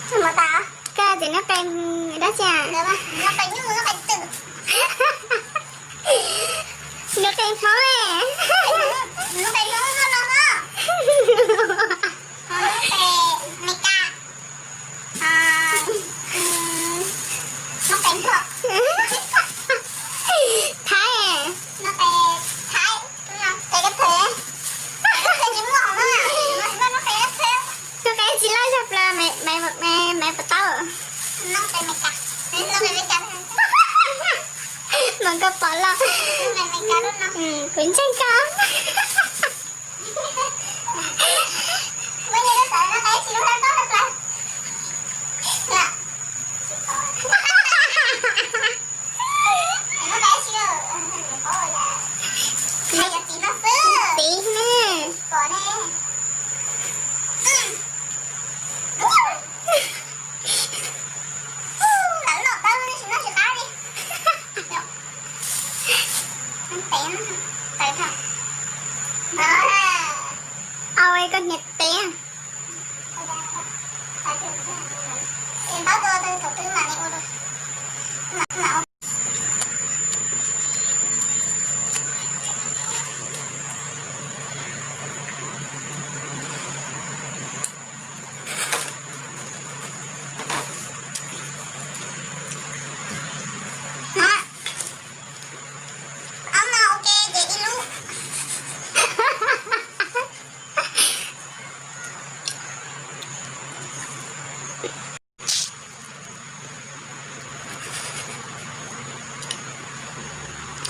Koj txiv nub qe dab tsi? Nub qe Hmoob, nub qe Meskas, nub qe Nplog, Thaib, nub qe Thaib, qe Kab Thawj, qe tsis muaj hauv no, nub qe Kab Thawj. Tus qe tsis loj zog plaws, Maiv puas tau? Mas koj pom los, kuv ntseeg koj. Txiv ne. Au, koj hnia tes.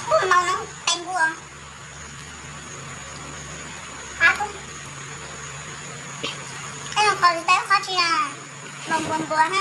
Ub, mau no, qe npua. Qab, qab qhov tsis tau, qhov tsis npua npua na.